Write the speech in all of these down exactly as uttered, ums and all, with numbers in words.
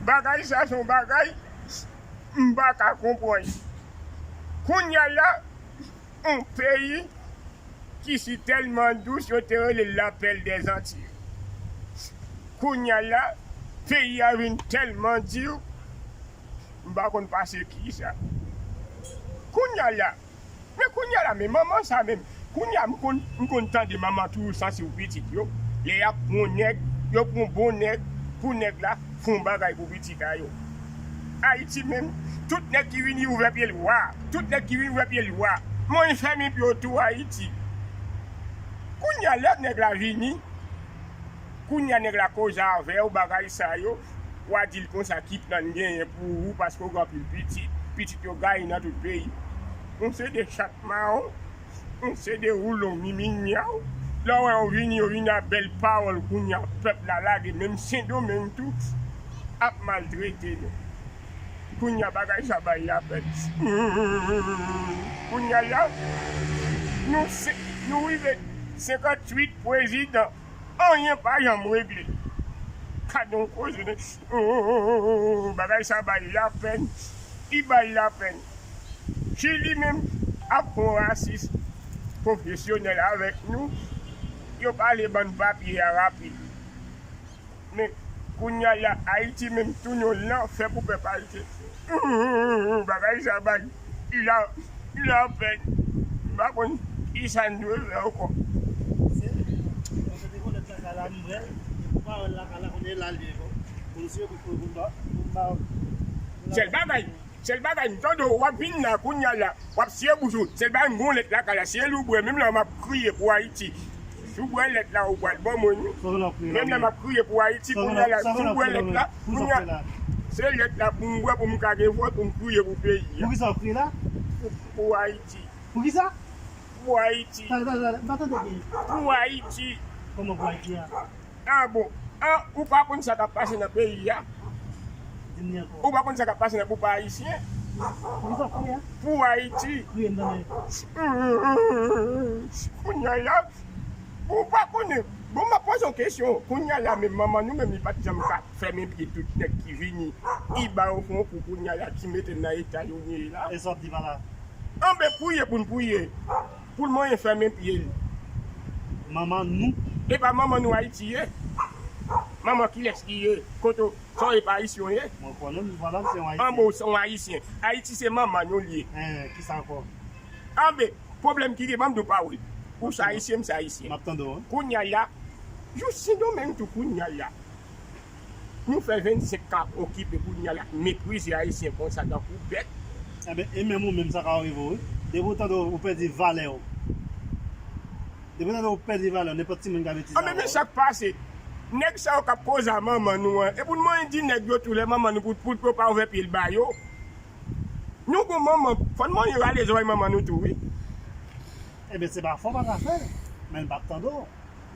Bagay sa se yon bagay m pa ka konprann. Kounye a la, yon peyi ki si tèlman dous, yo te rele l la perle des Antilles. Kounye a la, peyi a vin tèlman di, m pa konn pase kisa. Kounye a la, men kounye a la, men manman sa menm, kounye a m konn, m konn tande manman toujou santi w pitit yo. Lè y ap pran yon nèg, yo pran yon bon nèg, pou nèg la fè yon bagay pou pitit a yo. Ayiti menm, tout nèg ki vini ouvè pye l wa, tout nèg ki vini ouvè pye l wa. Mwen fèmen pye w tou Ayiti. Kounye a lè nèg la vini, kounye a nèg la koze avè w, bagay sa yo, w a di l konsa ki plan l genyen pou ou, paske w gen anpil pitit, pitit yo gaye nan tout peyi. Yon se de chat mawon, yon se de woulon miminyaw. Lè w wè yo vini, yo vini ak bèl pawòl, kounye a pèp la lage, menm Sendomeng tou ap maltrete nou. Kounye a bagay sa bay lapèn. Kounye a la, nou se, nou rive senkanntuit prezidan, anyen pa janm regle. Gade yon koze, bagay sa bay lapèn, li bay lapèn. Chili menm ap fè yon rasis pwofesyonèl avèk nou, yo pale bann papye a rapid. Men, kounye a la, Ayiti menm tounen yon lanfè pou pèp ayisyen. Bagay sa bay la, lapèn. M pa konn kisa n dwe fè ankò. Se, mwen te konn lèt lakay la, m wè l, e pou pawòl lakay la, kounye a l ye, bon. Pou l siye pou, pou, pou, pou, pou, Sèl bagay, sèl bagay, m tande w, w ap vin la, kounye a la, w ap siye bouch ou. Sèl bagay, m gon lèt lakay la, siye l ou bwè, menm lè m ap kriye pou Ayiti. Si w bwè lèt la, ou pral ban mwen, wi. Menm lè m ap kriye pou Ayiti, kounye a la, si w bwè lèt la, kounye a, se lèt la pou m bwè, pou m ka gen fòs, pou m kriye pou peyi a. Poukisa w kriye la? Pou Ayiti. Poukisa? Pou Ayiti. Tande, tande, tande, m pa tande byen. Pou Ayiti. Kòman pou Ayiti a? Ah bon, ah, ou pa konn sa k ap pase nan peyi a? Di m li ankò. Ou pa konn sa k ap pase nan pou pa ayisyen? Poukisa w kriye a? Pou Ayiti. Kriye m tande. Kounye a la, ou pa konnen. Bon, m ap poze yon kesyon. Kounye a la, menm manman nou, menm li pa t janm ka fèmen pye tout nèg ki vini. Li ba yo fè yon kou kounye a la, ki mete n nan eta yo ye la. E sa w ap di pa la? Anben, priye pou n priye. Pou l manyen fèmen pye l. Manman nou? E pa manman nou Ayiti ye? Manman kilès ki ye? Kote w, sa w ye pa ayisyen w ye? Mwen konnen m, vwala, m se yon ayisyen. Anben, w se yon ayisyen. Ayiti se manman nou l ye. Hein, kisa ankò? Anben, pwoblèm ki gen, ban m di w pawòl. Ou se ayisyen, m se ayisyen. M ap tande w, wi. Kounye a la, jis Sendomeng tou kounye a la. Nou fè vennsenk k ap okipe kounye a la, meprize ayisyen konsa tankou bèt. Enben, e menm ou menm sa ka rive w, wi. Depi w tande w pèdi valè w. Depi w tande w pèdi valè w, nenpòt timoun ka metize avè w. Anben, men sa k pase. Nèg sa yo k ap koze a manman nou an, e pou n manyen di nèg yo tou lè manman nou pou, pou, pou yo pa ouvè pye l ba yo. Nou gon manman, fò n manyen rale zòrèy manman nou tou, wi. Enben, se pa fò w pa ka fè l, men l p ap tande w.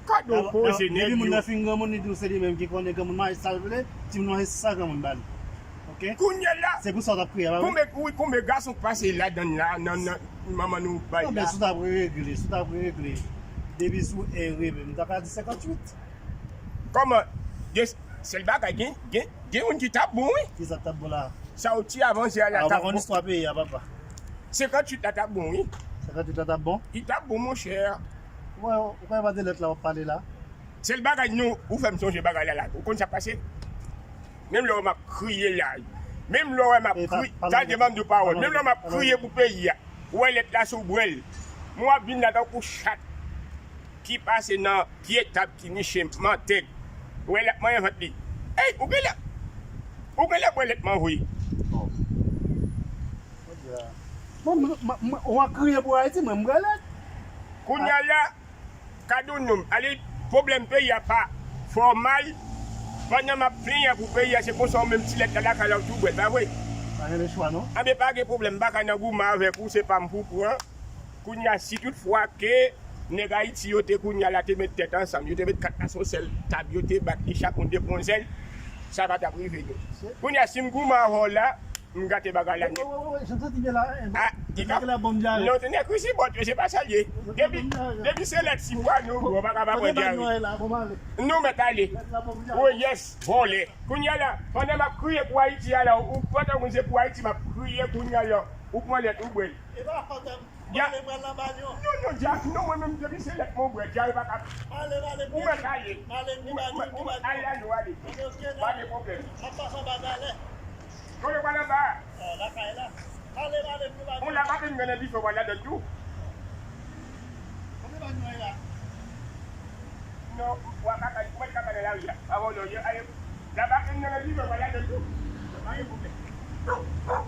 Gade yon koze nèg yo. Depi moun nan fin granmoun, li di w se li menm ki konnen granmoun manje sa l vle, timoun manje sa granmoun ba l. Oke? Kounye a la, se pou sa w t ap kriye a, pa vre? Konbyen, wi, konbyen gason k pase ladann la, nan, nan manman nou bay la? Non, men si w t ap regle, si w t ap regle, depi sou ere, m ta ka di senkanntuit. Kòman? Gen, sèl bagay, gen, gen, gen youn ki t ap bon, wi. Kisa k t ap bon la? Sa w di avan yè a la t ap bon. A, w pa konn istwa peyi a, papa. Senkanntuit la t ap bon, wi. Senkanntuit la t ap bon? Li t ap bon, monchè. Ou wè, ou kwè pa de lèt la w ap pale la? Sèl bagay nou, ou fè m sonje bagay la la. Ou konn sa k pase? Menm lè w wè m ap kriye la. Menm lè w wè m ap kriye, tande m ap di w pawòl. Menm lè w m ap kriye pou peyi a. Ou wè lèt la sou bwè l. Mwen w ap vin la tankou chat ki pase nan pye tab ki niche mantèg. Ou wè l ap manyen vant li. Ey, ou genlè, ou genlè bwè lèt mwen voye. Bon, mwen, mwen, mwen, w ap kriye pou Ayiti, mwen, m bwè lèt. Kounye a la, kado non, ale, pwoblèm peyi a pa fòmal. Pandan m ap plenyen pou peyi a, se konsa ou menm ti lèt la lakay la ou tou bwè l, pa vre? Pa gen lechwa, non. Anben, pa gen pwoblèm, m pa ka nan goumen avèk ou, se pa m pou pran. Kounye a, si tout fwa ke nèg Ayiti yo te kounye a la te met tèt ansanm, yo te met kat la sou yon sèl tab, yo te bat li chak moun te pran zèl, sa pa t ap rive nou. Kounye a, si m goumen avè w la, M gate bagay la nèt. Wi, wi, wi, jan m santi byen la, en. Ah, di ka. Nèg la ban m dyare. Non, te nèg isi bòt yo, se pa sa l ye. Depi, depi se lèt sipwa nou, ou pa ka pa pran dyare. Nou mèt ale. Oh yes, vòlè. Kounye a la, pandan m ap kriye pou Ayiti a la, ou pandan moun se pou Ayiti m ap kriye kounye a la, ou pran lèt, ou bwè l. E pa fòt an. Ya. Pale pral nan balyon. Non, non, dya, non, mwen menm depi se lèt mwen bwè, dya e pa ka. Pale, pale, ou mèt ale. Pale, ou mèt ale, ou ale. Ok, ok, pa gen pwoblèm. M ap pase anba talè. Kote pral anba a? Ah, lakay la. Pale, pale, pale. Ou la pa vin nan dife, w al ladan tou. Konbyen balyon la? Non, w a kaka, ou mèt kaka nan lari a. Avan w lòye, ale. La pa vin nan dife, w al ladan tou. Pa gen pwoblèm.